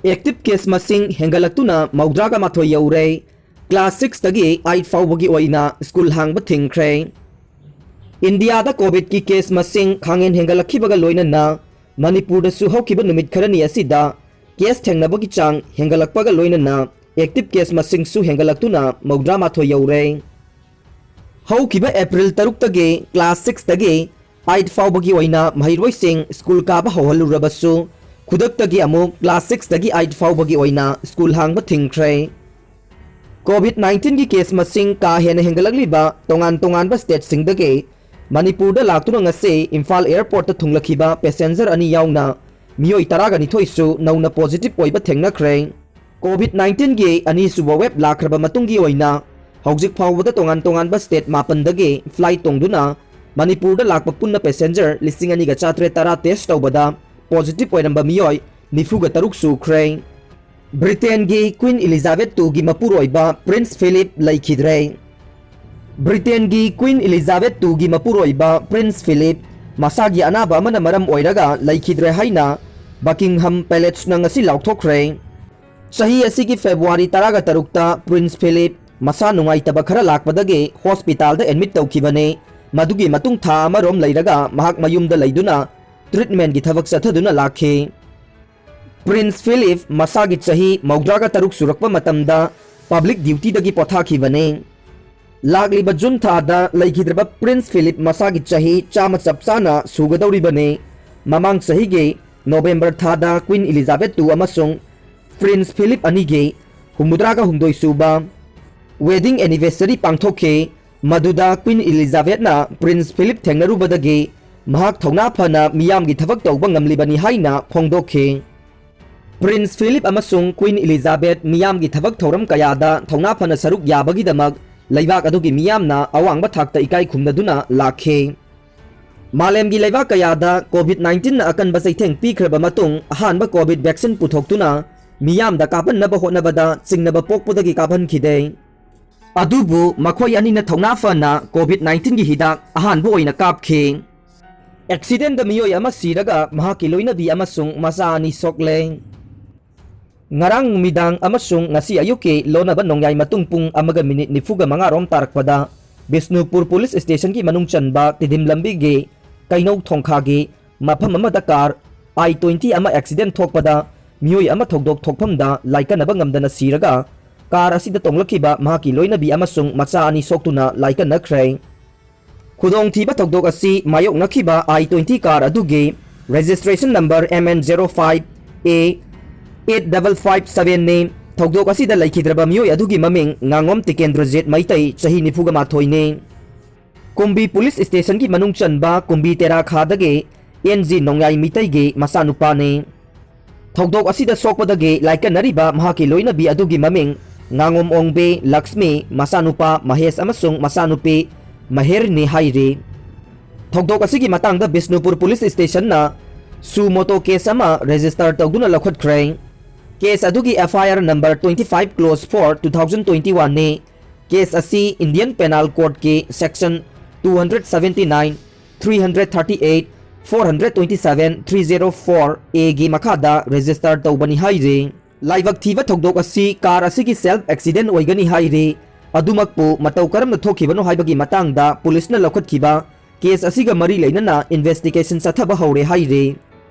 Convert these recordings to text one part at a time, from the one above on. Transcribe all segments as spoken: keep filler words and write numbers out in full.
Active case ꯃꯁꯤꯡ ꯍꯦꯟꯒꯠꯂꯛꯇꯨꯅ ꯃꯧꯗ꯭ꯔꯥꯒ ꯃꯥꯊꯣꯏ ꯌꯧꯔꯦ꯫ ꯀ꯭ꯂꯥꯁ ꯁꯤꯛꯁꯇꯒꯤ ꯑꯩꯠ ꯐꯥꯎꯕꯒꯤ ꯑꯣꯏꯅ ꯁ꯭ꯀꯨꯜ ꯍꯥꯡꯕ ꯊꯤꯡꯈ꯭ꯔꯦ꯫ ꯏꯟꯗꯤꯌꯥꯗ ꯀꯣꯚꯤꯗꯀꯤ ꯀꯦꯁ ꯃꯁꯤꯡ ꯈꯥꯡꯍꯦꯟ ꯍꯦꯟꯒꯠꯂꯛꯈꯤꯕꯒ ꯂꯣꯏꯅꯅ ꯃꯅꯤꯄꯨꯔꯗꯁꯨ ꯍꯧꯈꯤꯕ ꯅꯨꯃꯤꯠ ꯈꯔꯅꯤ ꯑꯁꯤꯗ ꯀꯦꯁ ꯊꯦꯡꯅꯕꯒꯤ ꯆꯥꯡ ꯍꯦꯟꯒꯠꯂꯛꯄꯒ ꯂꯣꯏꯅꯅ ꯑꯦꯛꯇꯤꯚ ꯀꯦꯁ ꯃꯁꯤꯡꯁꯨ ꯍꯦꯟꯒꯠꯂꯛꯇꯨꯅ ꯃꯧꯗ꯭ꯔꯥ ꯃꯥꯊꯣꯏ ꯌꯧꯔꯦ꯫ ꯍꯧꯈꯤꯕ ꯑꯦꯄ꯭ꯔꯤꯜ ꯇꯔꯨꯛꯇꯒꯤ ꯀ꯭ꯂꯥꯁ ꯁꯤꯛꯁꯇꯒꯤ ꯑꯩꯠ ꯐꯥꯎꯕꯒꯤ ꯑꯣꯏꯅ ꯃꯍꯩꯔꯣꯏꯁꯤꯡ ꯁ꯭ꯀꯨꯜ ꯀꯥꯕ ꯍꯧꯍꯜꯂꯨꯔꯕꯁꯨ, ꯈꯨꯗꯛꯇꯒꯤ ꯑꯃꯨꯛ ꯀ꯭ꯂꯥꯁ ꯁꯤꯛꯁꯇꯒꯤ ꯑꯩꯠ ꯐꯥꯎꯕꯒꯤ ꯑꯣꯏꯅ ꯁ꯭ꯀꯨꯜ ꯍꯥꯡꯕ ꯊꯤꯡꯈ꯭ꯔꯦ꯫ ꯀꯣꯚꯤꯗ ꯅꯥꯏꯟꯇꯤꯟꯒꯤ ꯀꯦꯁ ꯃꯁꯤꯡ ꯀꯥ ꯍꯦꯟꯅ ꯍꯦꯟꯒꯠꯂꯛꯂꯤꯕ ꯇꯣꯉꯥꯟ ꯇꯣꯉꯥꯟꯕ ꯁ꯭ꯇꯦꯠꯁꯤꯡꯗꯒꯤ ꯃꯅꯤꯄꯨꯔꯗ ꯂꯥꯛꯇꯨꯅ ꯉꯁꯤ ꯏꯝꯐꯥꯜ ꯑꯦꯌꯔꯄꯣꯔꯠꯇ ꯊꯨꯡꯂꯈꯤꯕ ꯄꯦꯁꯦꯟꯖꯔ ꯑꯅꯤ ꯌꯥꯎꯅ ꯃꯤꯑꯣꯏ ꯇꯔꯥꯒ ꯅꯤꯊꯣꯏꯁꯨ ꯅꯧꯅ ꯄꯣꯖꯤꯇꯤꯚ ꯑꯣꯏꯕ ꯊꯦꯡꯅꯈ꯭ꯔꯦ꯫ ꯀꯣꯚꯤꯗ ꯅꯥꯏꯟꯇꯤꯟꯒꯤ ꯑꯅꯤꯁꯨꯕ ꯋꯦꯕ ꯂꯥꯛꯈ꯭ꯔꯕ ꯃꯇꯨꯡꯒꯤ ꯑꯣꯏꯅ ꯍꯧꯖꯤꯛ ꯐꯥꯎꯕꯗ ꯇꯣꯉꯥꯟ ꯇꯣꯉꯥꯟꯕ ꯁ꯭ꯇꯦꯠ ꯃꯥꯄꯟꯗꯒꯤ ꯐ꯭ꯂꯥꯏꯠ ꯇꯣꯡꯗꯨꯅ ꯃꯅꯤꯄꯨꯔꯗ ꯂꯥꯛꯄ ꯄꯨꯟꯅ ꯄꯦꯁꯦꯟꯖꯔ ꯂꯤꯁꯤꯡ ꯑꯅꯤꯒ ꯆꯥꯇ꯭ꯔꯦꯠ ꯇꯔꯥ ꯇꯦꯁ ꯇꯧꯕꯗ ꯄꯣꯖꯤꯇꯤꯚ ꯑꯣꯏꯔꯝꯕ ꯃꯤꯑꯣꯏ ꯅꯤꯐꯨꯒ ꯇꯔꯨꯛ ꯁꯨꯈ꯭ꯔꯦ꯫ ꯕ꯭ꯔꯤꯇꯦꯟꯒꯤ ꯀ꯭ꯋꯤꯟ ꯏꯂꯤꯖꯥꯕꯦꯊ ꯇꯨꯒꯤ ꯃꯄꯨꯔꯣꯏꯕ ꯄ꯭ꯔꯤꯟꯁ ꯐꯤꯂꯤꯞ ꯂꯩꯈꯤꯗ꯭ꯔꯦ꯫ ꯕ꯭ꯔꯤꯇꯦꯟꯒꯤ ꯀ꯭ꯋꯤꯟ ꯏꯂꯤꯖꯥꯕꯦꯊ ꯇꯨꯒꯤ ꯃꯄꯨꯔꯣꯏꯕ ꯄ꯭ꯔꯤꯟꯁ ꯐꯤꯂꯤꯞ ꯃꯁꯥꯒꯤ ꯑꯅꯥꯕ ꯑꯃꯅ ꯃꯔꯝ ꯑꯣꯏꯔꯒ ꯂꯩꯈꯤꯗ꯭ꯔꯦ ꯍꯥꯏꯅ ꯕꯀꯤꯡꯍꯝ ꯄꯦꯂꯦꯁꯅ ꯉꯁꯤ ꯂꯥꯎꯊꯣꯛꯈ꯭ꯔꯦ꯫ ꯆꯍꯤ ꯑꯁꯤꯒꯤ ꯐꯦꯕ꯭ꯔꯨꯋꯥꯔꯤ ꯇꯔꯥꯒ ꯇꯔꯨꯛꯇ ꯄ꯭ꯔꯤꯟꯁ ꯐꯤꯂꯤꯞ ꯃꯁꯥ ꯅꯨꯡꯉꯥꯏꯇꯕ ꯈꯔ ꯂꯥꯛꯄꯗꯒꯤ ꯍꯣꯁꯄꯤꯇꯥꯜꯗ ꯑꯦꯗꯃꯤꯠ ꯇꯧꯈꯤꯕꯅꯤ꯫ ꯃꯗꯨꯒꯤ ꯃꯇꯨꯡ ꯊꯥ ꯑꯃꯔꯣꯝ ꯂꯩꯔꯒ ꯃꯍꯥꯛ ꯃꯌꯨꯝꯗ ꯂꯩꯗꯨꯅ ꯇ꯭ꯔꯤꯠꯃꯦꯟꯒꯤ ꯊꯕꯛ ꯆꯠꯊꯗꯨꯅ ꯂꯥꯛꯈꯤ꯫ ꯄ꯭ꯔꯤꯟꯁ ꯐꯤꯂꯤꯞ ꯃꯁꯥꯒꯤ ꯆꯍꯤ ꯃꯧꯗ꯭ꯔꯥꯒ ꯇꯔꯨꯛ ꯁꯨꯔꯛꯄ ꯃꯇꯝꯗ ꯄꯕ꯭ꯂꯤꯛ ꯗ꯭ꯌꯨꯇꯤꯗꯒꯤ ꯄꯣꯊꯥꯈꯤꯕꯅꯤ꯫ ꯂꯥꯛꯂꯤꯕ ꯖꯨꯟ ꯊꯥꯗ ꯂꯩꯈꯤꯗ꯭ꯔꯕ ꯄ꯭ꯔꯤꯟꯁ ꯐꯤꯂꯤꯞ ꯃꯁꯥꯒꯤ ꯆꯍꯤ ꯆꯥꯝꯃ ꯆꯞ ꯆꯥꯅ ꯁꯨꯒꯗꯧꯔꯤꯕꯅꯤ꯫ ꯃꯃꯥꯡ ꯆꯍꯤꯒꯤ ꯅꯣꯕꯦꯝꯕꯔ ꯊꯥꯗ ꯀ꯭ꯋꯤꯟ ꯏꯂꯤꯖꯥꯕꯦꯊ ꯇꯨ ꯑꯃꯁꯨꯡ ꯄ꯭ꯔꯤꯟꯁ ꯐꯤꯂꯤꯞ ꯑꯅꯤꯒꯤ ꯍꯨꯝꯐꯨꯇꯔꯥꯒ ꯍꯨꯝꯗꯣꯏ ꯁꯨꯕ ꯋꯦꯗꯤꯡ ꯑꯦꯅꯤꯚꯔꯁꯔꯤ ꯄꯥꯡꯊꯣꯛꯈꯤ, ꯃꯗꯨꯗ ꯀ꯭ꯋꯤꯟ ꯏꯂꯤꯖꯥꯕꯦꯊꯅ ꯄ꯭ꯔꯤꯟꯁ ꯐꯤꯂꯤꯞ ꯊꯦꯡꯅꯔꯨꯕꯗꯒꯤ ꯃꯍꯥꯛ ꯊꯧꯅꯥ ꯐꯅ ꯃꯤꯌꯥꯝꯒꯤ ꯊꯕꯛ ꯇꯧꯕ ꯉꯝꯂꯤꯕꯅꯤ ꯍꯥꯏꯅ ꯐꯣꯡꯗꯣꯛꯈꯤ꯫ ꯄ꯭ꯔꯤꯟꯁ ꯐꯤꯂꯤꯞ ꯑꯃꯁꯨꯡ ꯀ꯭ꯋꯤꯟ ꯏꯂꯤꯖꯥꯕꯦꯊ ꯃꯤꯌꯥꯝꯒꯤ ꯊꯕꯛ ꯊꯧꯔꯝ ꯀꯌꯥꯗ ꯊꯧꯅꯥ ꯐꯅ ꯁꯔꯨꯛ ꯌꯥꯕꯒꯤꯗꯃꯛ ꯂꯩꯕꯥꯛ ꯑꯗꯨꯒꯤ ꯃꯤꯌꯥꯝꯅ ꯑꯋꯥꯡꯕ ꯊꯥꯛꯇ ꯏꯀꯥꯏ ꯈꯨꯝꯅꯗꯨꯅ ꯂꯥꯛꯈꯤ꯫ ꯃꯥꯂꯦꯝꯒꯤ ꯂꯩꯕꯥꯛ ꯀꯌꯥꯗ ꯀꯣꯚꯤꯗ ꯅꯥꯏꯟꯇꯤꯟꯅ ꯑꯀꯟꯕ ꯆꯩꯊꯦꯡ ꯄꯤꯈ꯭ꯔꯕ ꯃꯇꯨꯡ, ꯑꯍꯥꯟꯕ ꯀꯣꯚꯤꯗ ꯚꯦꯛꯁꯤꯟ ꯄꯨꯊꯣꯛꯇꯨꯅ ꯃꯤꯌꯥꯝꯗ ꯀꯥꯞꯍꯟꯅꯕ ꯍꯣꯠꯅꯕꯗ ꯆꯤꯡꯅꯕ ꯄꯣꯛꯄꯗꯒꯤ ꯀꯥꯞꯍꯟꯈꯤꯗꯦ꯫ ꯑꯗꯨꯕꯨ ꯃꯈꯣꯏ ꯑꯅꯤꯅ ꯊꯧꯅꯥ ꯐꯅ ꯀꯣꯚꯤꯗ ꯅꯥꯏꯟꯇꯤꯟꯒꯤ ꯍꯤꯗꯥꯛ ꯑꯍꯥꯟꯕ ꯑꯣꯏꯅ ꯀꯥꯞꯈꯤ꯫ ꯑꯦꯛꯁꯤꯗꯦꯟꯗ ꯃꯤꯑꯣꯏ ꯑꯃ ꯁꯤꯔꯒ ꯃꯍꯥꯛꯀꯤ ꯂꯣꯏꯅꯕꯤ ꯑꯃꯁꯨꯡ ꯃꯆꯥ ꯑꯅꯤ ꯁꯣꯛꯂꯦ꯫ ꯉꯔꯥꯡ ꯅꯨꯃꯤꯗꯥꯡ ꯑꯃꯁꯨꯡ ꯉꯁꯤ ꯑꯌꯨꯛꯀꯤ ꯂꯣꯟꯅꯕ ꯅꯣꯡꯌꯥꯏ ꯃꯇꯨꯡ ꯄꯨꯡ ꯑꯃꯒ ꯃꯤꯅꯤꯠ ꯅꯤꯐꯨꯒ ꯃꯉꯥ ꯔꯣꯝ ꯇꯥꯔꯛꯄꯗ ꯕꯤꯁꯅꯨꯄꯨꯔ ꯄꯨꯂꯤꯁ ꯁ꯭ꯇꯦꯁꯟꯒꯤ ꯃꯅꯨꯡ ꯆꯟꯕ ꯇꯤꯗꯤꯝ ꯂꯝꯕꯤꯒꯤ ꯀꯩꯅꯧ ꯊꯣꯡꯈꯥꯒꯤ ꯃꯐꯝ ꯑꯃꯗ ꯀꯥꯔ ꯑꯥꯏ ꯇ꯭ꯋꯦꯟꯇꯤ ꯑꯃ ꯑꯦꯛꯁꯤꯗꯦꯟ ꯊꯣꯛꯄꯗ ꯃꯤꯑꯣꯏ ꯑꯃ ꯊꯧꯗꯣꯛ ꯊꯣꯛꯐꯝꯗ ꯂꯥꯏꯀꯠꯅꯕ ꯉꯝꯗꯅ ꯁꯤꯔꯒ, ꯀꯥꯔ ꯑꯁꯤꯗ ꯇꯣꯡꯂꯛꯈꯤꯕ ꯃꯍꯥꯛꯀꯤ ꯂꯣꯏꯅꯕꯤ ꯑꯃꯁꯨꯡ ꯃꯆꯥ ꯑꯅꯤ ꯁꯣꯛꯇꯨꯅ ꯂꯥꯏꯀꯠꯅꯈ꯭ꯔꯦ꯫ ꯈꯨꯗꯣꯡꯊꯤꯕ ꯊꯧꯗꯣꯛ ꯑꯁꯤ ꯃꯥꯌꯣꯛꯅꯈꯤꯕ ꯑꯥꯏ ꯇ꯭ꯋꯦꯟꯇꯤ ꯀꯥꯔ ꯑꯗꯨꯒꯤ registration number M N zero five A eight double five seven ꯅꯤ꯫ ꯊꯧꯗꯣꯛ ꯑꯁꯤꯗ ꯂꯩꯈꯤꯗ꯭ꯔꯕ ꯃꯤꯑꯣꯏ ꯑꯗꯨꯒꯤ ꯃꯃꯤꯡ ꯉꯥꯉꯣꯝ ꯇꯤꯀꯦꯟꯗ꯭ꯔꯖꯤꯠ ꯃꯩꯇꯩ, ꯆꯍꯤ ꯅꯤꯐꯨꯒ ꯃꯥꯊꯣꯏꯅꯤ꯫ ꯀꯨꯝꯕꯤ ꯄꯨꯂꯤꯁ ꯁ꯭ꯇꯦꯁꯟꯒꯤ ꯃꯅꯨꯡ ꯆꯟꯕ ꯀꯨꯝꯕꯤ ꯇꯦꯔꯥ ꯈꯥꯗꯒꯤ ꯑꯦꯟ ꯖꯤ ꯅꯣꯡꯌꯥꯏ ꯃꯤꯇꯩꯒꯤ ꯃꯆꯥꯅꯨꯄꯥꯅꯤ꯫ ꯊꯧꯗꯣꯛ ꯑꯁꯤꯗ ꯁꯣꯛꯄꯗꯒꯤ ꯂꯥꯏꯀꯠꯅꯔꯤꯕ ꯃꯍꯥꯛꯀꯤ ꯂꯣꯏꯅꯕꯤ ꯑꯗꯨꯒꯤ ꯃꯃꯤꯡ ꯉꯥꯉꯣꯝ ꯑꯣꯡꯕꯤ ꯂꯛꯁꯃꯤ, ꯃꯆꯥꯅꯨꯄꯥ ꯃꯍꯦꯁ ꯑꯃꯁꯨꯡ ꯃꯆꯥꯅꯨꯄꯤ ꯃꯍꯦꯔꯅꯤ ꯍꯥꯏꯔꯤ꯫ ꯊꯧꯗꯣꯛ ꯑꯁꯤꯒꯤ ꯃꯇꯥꯡꯗ ꯕꯤꯁꯅꯨꯄꯨꯔ ꯄꯨꯂꯤꯁ ꯁ꯭ꯇꯦꯁꯟꯅ suo motu case ꯑꯃ register ꯇꯧꯗꯨꯅ ꯂꯧꯈꯠꯈ꯭ꯔꯦ꯫ ꯀꯦꯁ ꯑꯗꯨꯒꯤ F I R number twenty five close four two thousand twenty one ꯅꯤ꯫ ꯀꯦꯁ ꯑꯁꯤ Indian Penal Code ꯀꯤ section two hundred seventy nine, three hundred thirty eight, four hundred twenty seven, three zero four A ꯒꯤ ꯃꯈꯥꯗ register ꯇꯧꯕꯅꯤ ꯍꯥꯏꯔꯤ꯫ ꯂꯥꯏꯕꯛ ꯊꯤꯕ ꯊꯧꯗꯣꯛ ꯑꯁꯤ ꯀꯥꯔ ꯑꯁꯤꯒꯤ self accident ꯑꯣꯏꯒꯅꯤ ꯍꯥꯏꯔꯤ꯫ ꯑꯗꯨꯃꯛꯄꯨ ꯃꯇꯧ ꯀꯔꯝꯅ ꯊꯣꯛꯈꯤꯕꯅꯣ ꯍꯥꯏꯕꯒꯤ ꯃꯇꯥꯡꯗ ꯄꯨꯂꯤꯁꯅ ꯂꯧꯈꯠꯈꯤꯕ ꯀꯦꯁ ꯑꯁꯤꯒ ꯃꯔꯤ ꯂꯩꯅꯅ investigation ꯆꯠꯊꯕ ꯍꯧꯔꯦ ꯍꯥꯏꯔꯤ꯫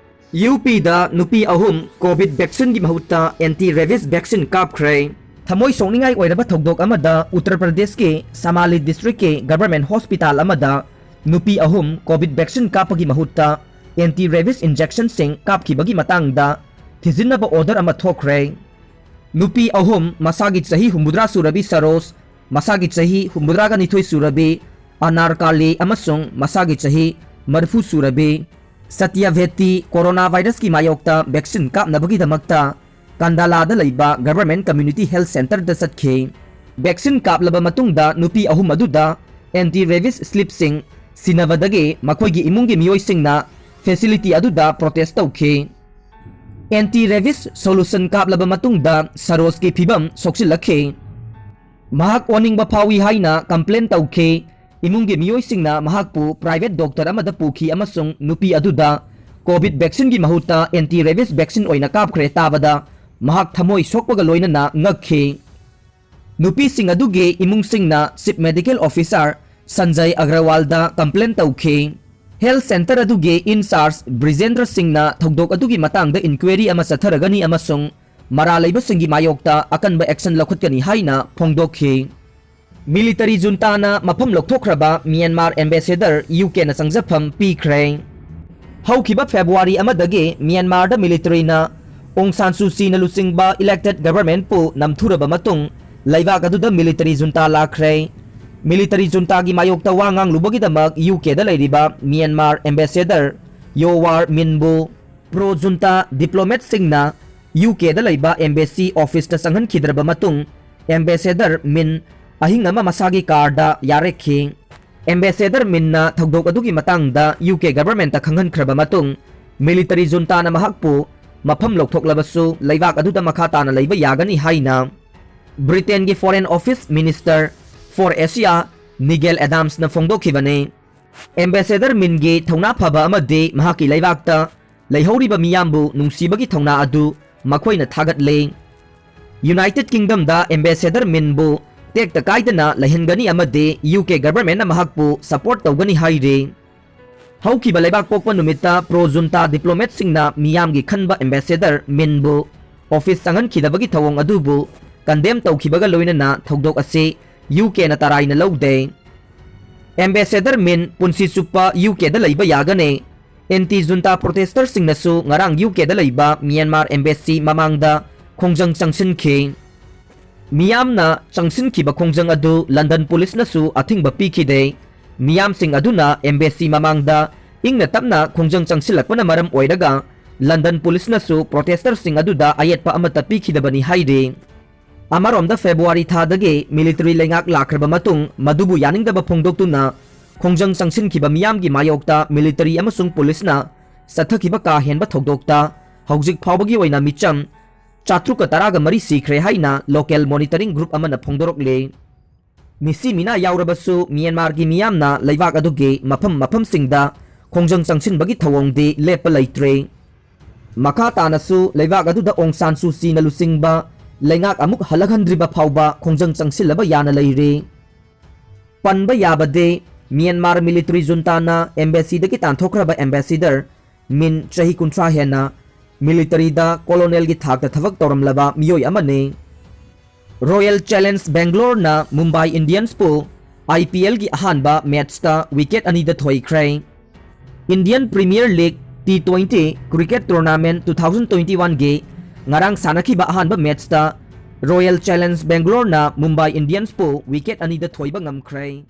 ꯌꯨ ꯄꯤꯗ ꯅꯨꯄꯤ ꯑꯍꯨꯝ COVID vaccine ꯒꯤ ꯃꯍꯨꯠꯇ anti rabies vaccine ꯀꯥꯞꯈ꯭ꯔꯦ꯫ ꯊꯃꯣꯏ ꯁꯣꯛꯅꯤꯡꯉꯥꯏ ꯑꯣꯏꯔꯕ ꯊꯧꯗꯣꯛ ꯑꯃꯗ ꯎꯠꯇꯔ ꯄ꯭ꯔꯗꯦꯁꯀꯤ ꯁꯃꯥꯂꯤ district ꯀꯤ government hospital ꯑꯃꯗ ꯅꯨꯄꯤ ꯑꯍꯨꯝ COVID vaccine ꯀꯥꯞꯄꯒꯤ ꯃꯍꯨꯠꯇ anti rabies injection ꯁꯤꯡ ꯀꯥꯞꯈꯤꯕꯒꯤ ꯃꯇꯥꯡꯗ ꯊꯤꯖꯤꯟꯅꯕ order ꯑꯃ ꯊꯣꯛꯈ꯭ꯔꯦ꯫ ꯅꯨꯄꯤ ꯑꯍꯨꯝ, ꯃꯁꯥꯒꯤ ꯆꯍꯤ ꯍꯨꯝꯐꯨꯇꯔꯥ ꯁꯨꯔꯕꯤ ꯁꯔꯣꯖ, ꯃꯁꯥꯒꯤ ꯆꯍꯤ ꯍꯨꯝꯐꯨꯇꯔꯥꯒ ꯅꯤꯊꯣꯏ ꯁꯨꯔꯕꯤ ꯑꯅꯥꯔꯀꯥꯂꯤ ꯑꯃꯁꯨꯡ ꯃꯁꯥꯒꯤ ꯆꯍꯤ ꯃꯔꯤꯐꯨ ꯁꯨꯔꯕꯤ ꯁꯇ꯭ꯌꯚꯦꯇꯤ coronavirus ꯀꯤ ꯃꯥꯌꯣꯛꯇ vaccine ꯀꯥꯞꯅꯕꯒꯤꯗꯃꯛꯇ ꯀꯟꯗꯥꯂꯥꯗ ꯂꯩꯕ Government Community Health Centre ꯗ ꯆꯠꯈꯤ꯫ Vaccine ꯀꯥꯞꯂꯕ ꯃꯇꯨꯡꯗ ꯅꯨꯄꯤ ꯑꯍꯨꯝ ꯑꯗꯨꯗ anti rabies slip ꯁꯤꯡ ꯁꯤꯟꯅꯕꯗꯒꯤ ꯃꯈꯣꯏꯒꯤ ꯏꯃꯨꯡꯒꯤ ꯃꯤꯑꯣꯏꯁꯤꯡꯅ facility ꯑꯗꯨꯗ protest ꯇꯧꯈꯤ꯫ Anti rabies solution ꯀꯥꯞꯂꯕ ꯃꯇꯨꯡꯗ ꯁꯔꯣꯖꯀꯤ ꯐꯤꯚꯝ ꯁꯣꯛꯆꯤꯜꯂꯛꯈꯤ꯫ ꯃꯍꯥꯛ ꯑꯣꯅꯤꯡꯕ ꯐꯥꯎꯏ ꯍꯥꯏꯅ complain ꯇꯧꯈꯤ꯫ ꯏꯃꯨꯡꯒꯤ ꯃꯤꯑꯣꯏꯁꯤꯡꯅ ꯃꯍꯥꯛꯄꯨ private doctor ꯑꯃꯗ ꯄꯨꯈꯤ ꯑꯃꯁꯨꯡ ꯅꯨꯄꯤ ꯑꯗꯨꯗ COVID vaccine ꯒꯤ ꯃꯍꯨꯠꯇ anti rabies vaccine ꯑꯣꯏꯅ ꯀꯥꯞꯈ꯭ꯔꯦ ꯇꯥꯕꯗ ꯃꯍꯥꯛ ꯊꯃꯣꯏ ꯁꯣꯛꯄꯒ ꯂꯣꯏꯅꯅ ꯉꯛꯈꯤ꯫ ꯅꯨꯄꯤꯁꯤꯡ ꯑꯗꯨꯒꯤ ꯏꯃꯨꯡꯁꯤꯡꯅ Chief Medical Officer Sanjay ꯑꯒꯔꯋꯥꯜꯗ complain ꯇꯧꯈꯤ꯫ Health Centre ꯑꯗꯨꯒꯤ in charge ꯕ꯭ꯔꯤꯖꯦꯟꯗ꯭ꯔ ꯁꯤꯡꯅ ꯊꯧꯗꯣꯛ ꯑꯗꯨꯒꯤ ꯃꯇꯥꯡꯗ inquiry ꯑꯃ ꯆꯠꯊꯔꯒꯅꯤ ꯑꯃꯁꯨꯡ ꯃꯔꯥꯜ ꯂꯩꯕꯁꯤꯡꯒꯤ ꯃꯥꯌꯣꯛꯇ ꯑꯀꯟꯕ action ꯂꯧꯈꯠꯀꯅꯤ ꯍꯥꯏꯅ ꯐꯣꯡꯗꯣꯛꯈꯤ꯫ Military juntaꯅ ꯃꯐꯝ ꯂꯧꯊꯣꯛꯈ꯭ꯔꯕ ꯃ꯭ꯌꯥꯟꯃꯥꯔ ambassador ꯌꯨ ꯀꯦꯅ ꯆꯪꯖꯐꯝ ꯄꯤꯈ꯭ꯔꯦ꯫ ꯍꯧꯈꯤꯕ February ꯑꯃꯗꯒꯤ ꯃ꯭ꯌꯥꯟꯃꯥꯔꯗ militaryꯅ ꯑꯣꯡ ꯁꯥꯟ ꯁꯨ ꯆꯤꯅ ꯂꯨꯆꯤꯡꯕ elected governmentꯄꯨ ꯅꯝꯊꯨꯔꯕ ꯃꯇꯨꯡ, ꯂꯩꯕꯥꯛ ꯑꯗꯨꯗ military junta ꯂꯥꯛꯈ꯭ꯔꯦ꯫ Military juntaꯒꯤ ꯃꯥꯌꯣꯛꯇ ꯋꯥ ꯉꯥꯡꯂꯨꯕꯒꯤꯗꯃꯛ ꯌꯨ ꯀꯦꯗ ꯂꯩꯔꯤꯕ ꯃ꯭ꯌꯥꯟꯃꯥꯔ ambassador ꯌꯣ ꯋꯥꯔ ꯃꯤꯟꯕꯨ pro junta diplomatꯁꯤꯡꯅ ꯌꯨ ꯀꯦꯗ ꯂꯩꯕ embassy officeꯇ ꯆꯪꯍꯟꯈꯤꯗ꯭ꯔꯕ ꯃꯇꯨꯡ, ambassador ꯃꯤꯟ ꯑꯍꯤꯡ ꯑꯃ ꯃꯁꯥꯒꯤ ꯀꯥꯔꯗ ꯌꯥꯔꯦꯛꯈꯤ꯫ Ambassador ꯃꯤꯟꯅ ꯊꯧꯗꯣꯛ ꯑꯗꯨꯒꯤ ꯃꯇꯥꯡꯗ ꯌꯨ ꯀꯦ governmentꯇ ꯈꯪꯍꯟꯈ꯭ꯔꯕ ꯃꯇꯨꯡ, military juntaꯅ ꯃꯍꯥꯛꯄꯨ ꯃꯐꯝ ꯂꯧꯊꯣꯛꯂꯕꯁꯨ, ꯂꯩꯕꯥꯛ ꯑꯗꯨꯗ ꯃꯈꯥ ꯇꯥꯅ ꯂꯩꯕ ꯌꯥꯒꯅꯤ ꯍꯥꯏꯅ Britainꯒꯤ Foreign Office Minister for Asia ꯅꯤꯒꯦꯜ ꯑꯦꯗꯥꯝꯁꯅ ꯐꯣꯡꯗꯣꯛꯈꯤꯕꯅꯤ꯫ Ambassador ꯃꯤꯟꯒꯤ ꯊꯧꯅꯥ ꯐꯕ ꯑꯃꯗꯤ ꯃꯍꯥꯛꯀꯤ ꯂꯩꯕꯥꯛꯇ ꯂꯩꯍꯧꯔꯤꯕ ꯃꯤꯌꯥꯝꯕꯨ ꯅꯨꯡꯁꯤꯕꯒꯤ ꯊꯧꯅꯥ ꯑꯗꯨ ꯃꯈꯣꯏꯅ ꯊꯥꯒꯠꯂꯦ꯫ United Kingdomꯗ ambassador ꯃꯤꯟꯕꯨ ꯇꯦꯛꯇ ꯀꯥꯏꯗꯅ ꯂꯩꯍꯟꯒꯅꯤ ꯑꯃꯗꯤ ꯌꯨ ꯀꯦ governmentꯅ ꯃꯍꯥꯛꯄꯨ support ꯇꯧꯒꯅꯤ ꯍꯥꯏꯔꯤ꯫ ꯍꯧꯈꯤꯕ ꯂꯩꯕꯥꯛ ꯄꯣꯛꯄ ꯅꯨꯃꯤꯠꯇ pro junta diplomatꯁꯤꯡꯅ ꯃꯤꯌꯥꯝꯒꯤ ꯈꯟꯕ ambassador ꯃꯤꯟꯕꯨ office ꯆꯪꯍꯟꯈꯤꯗꯕꯒꯤ ꯊꯧꯑꯣꯡ ꯑꯗꯨꯕꯨ condemn ꯇꯧꯈꯤꯕꯒ ꯂꯣꯏꯅꯅ ꯊꯧꯗꯣꯛ ꯑꯁꯤ ꯌꯨ ꯀꯦꯅ ꯇꯔꯥꯏꯅ ꯂꯧꯗꯦ꯫ Ambassador ꯃꯤꯟ ꯄꯨꯟꯁꯤ ꯆꯨꯞꯄ ꯌꯨ ꯀꯦꯗ ꯂꯩꯕ ꯌꯥꯒꯅꯤ꯫ Anti junta protestorꯁꯤꯡꯅꯁꯨ ꯉꯔꯥꯡ ꯌꯨ ꯀꯦꯗ ꯂꯩꯕ ꯃ꯭ꯌꯥꯟꯃꯥꯔ embassy ꯃꯃꯥꯡꯗ ꯈꯣꯡꯖꯪ ꯆꯪꯁꯤꯟꯈꯤ꯫ ꯃꯤꯌꯥꯝꯅ ꯆꯪꯁꯤꯟꯈꯤꯕ ꯈꯣꯡꯖꯪ ꯑꯗꯨ London policeꯅꯁꯨ ꯑꯊꯤꯡꯕ ꯄꯤꯈꯤꯗꯦ꯫ ꯃꯤꯌꯥꯝꯁꯤꯡ ꯑꯗꯨꯅ embassy ꯃꯃꯥꯡꯗ ꯏꯪꯅ ꯇꯞꯅ ꯈꯣꯡꯖꯪ ꯆꯪꯁꯤꯜꯂꯛꯄꯅ ꯃꯔꯝ ꯑꯣꯏꯔꯒ London policeꯅꯁꯨ protestorꯁꯤꯡ ꯑꯗꯨꯗ ꯑꯌꯦꯠꯄ ꯑꯃꯠꯇ ꯄꯤꯈꯤꯗꯕꯅꯤ ꯍꯥꯏꯔꯤ꯫ ꯑꯃꯔꯣꯝꯗ February ꯊꯥꯗꯒꯤ military ꯂꯩꯉꯥꯛ ꯂꯥꯛꯈ꯭ꯔꯕ ꯃꯇꯨꯡ, ꯃꯗꯨꯕꯨ ꯌꯥꯅꯤꯡꯗꯕ ꯐꯣꯡꯗꯣꯛꯇꯨꯅ ꯈꯣꯡꯖꯪ ꯆꯪꯁꯤꯟꯈꯤꯕ ꯃꯤꯌꯥꯝꯒꯤ ꯃꯥꯌꯣꯛꯇ military ꯑꯃꯁꯨꯡ policeꯅ ꯆꯠꯊꯈꯤꯕ ꯀꯥ ꯍꯦꯟꯕ ꯊꯧꯗꯣꯛꯇ ꯍꯧꯖꯤꯛ ꯐꯥꯎꯕꯒꯤ ꯑꯣꯏꯅ ꯃꯤꯆꯝ ꯆꯥꯇ꯭ꯔꯨꯛꯀ ꯇꯔꯥꯒ ꯃꯔꯤ ꯁꯤꯈ꯭ꯔꯦ ꯍꯥꯏꯅ local monitoring group ꯑꯃꯅ ꯐꯣꯡꯗꯣꯔꯛꯂꯤ꯫ ꯃꯤꯁꯤ ꯃꯤꯅꯥ ꯌꯥꯎꯔꯕꯁꯨ, ꯃ꯭ꯌꯥꯟꯃꯥꯔꯒꯤ ꯃꯤꯌꯥꯝꯅ ꯂꯩꯕꯥꯛ ꯑꯗꯨꯒꯤ ꯃꯐꯝ ꯃꯐꯝꯁꯤꯡꯗ ꯈꯣꯡꯖꯪ ꯆꯪꯁꯤꯟꯕꯒꯤ ꯊꯧꯑꯣꯡꯗꯤ ꯂꯦꯞꯄ ꯂꯩꯇ꯭ꯔꯦ꯫ ꯃꯈꯥ ꯇꯥꯅꯁꯨ ꯂꯩꯕꯥꯛ ꯑꯗꯨꯗ ꯑꯣꯡ ꯁꯥꯟ ꯁꯨ ꯆꯤꯅ ꯂꯨꯆꯤꯡꯕ ꯂꯩꯉꯥꯛ ꯑꯃꯨꯛ ꯍꯜꯂꯛꯍꯟꯗ꯭ꯔꯤꯕ ꯐꯥꯎꯕ ꯈꯣꯡꯖꯪ ꯆꯪꯁꯤꯜꯂꯕ ꯌꯥꯅ ꯂꯩꯔꯤ꯫ ꯄꯟꯕ ꯌꯥꯕꯗꯤ, ꯃ꯭ꯌꯥꯟꯃꯥꯔ ꯃꯤꯂꯤꯇꯔꯤ ꯖꯨꯟꯇꯥꯅ ꯑꯦꯝꯕꯦꯁꯤꯗꯒꯤ ꯇꯥꯟꯊꯣꯛꯈ꯭ꯔꯕ ꯑꯦꯝꯕꯦꯁꯤꯗꯔ ꯃꯤꯟ, ꯆꯍꯤ ꯀꯨꯟꯊ꯭ꯔꯥ ꯍꯦꯟꯅ ꯃꯤꯂꯤꯇꯔꯤꯗ ꯀꯣꯂꯣꯅꯦꯜꯒꯤ ꯊꯥꯛꯇ ꯊꯕꯛ ꯇꯧꯔꯝꯂꯕ ꯃꯤꯑꯣꯏ ꯑꯃꯅꯤ꯫ ꯔꯣꯌꯦꯜ ꯆꯦꯂꯦꯟꯖ ꯕꯦꯡꯒ꯭ꯂꯣꯔꯅ ꯃꯨꯝꯕꯥꯏ ꯏꯟꯗꯤꯌꯟꯁꯄꯨ ꯑꯥꯏ ꯄꯤ ꯑꯦꯜꯒꯤ ꯑꯍꯥꯟꯕ ꯃꯦꯠꯆꯇ ꯋꯤꯀꯦꯠ ꯑꯅꯤꯗ ꯊꯣꯏꯈ꯭ꯔꯦ꯫ Indian premier league T twenty cricket tournament two thousand twenty ꯋꯥꯟꯒꯤ ꯉꯔꯥꯡ ꯁꯥꯟꯅꯈꯤꯕ ꯑꯍꯥꯟꯕ ꯃꯦꯠꯆꯇ ꯔꯣꯌꯦꯜ ꯆꯦꯂꯦꯟꯖ ꯕꯦꯡꯒ꯭ꯂꯣꯔꯅ ꯃꯨꯝꯕꯥꯏ ꯏꯟꯗꯤꯌꯟꯁꯄꯨ ꯋꯤꯀꯦꯠ ꯑꯅꯤꯗ ꯊꯣꯏꯕ ꯉꯝꯈ꯭ꯔꯦ꯫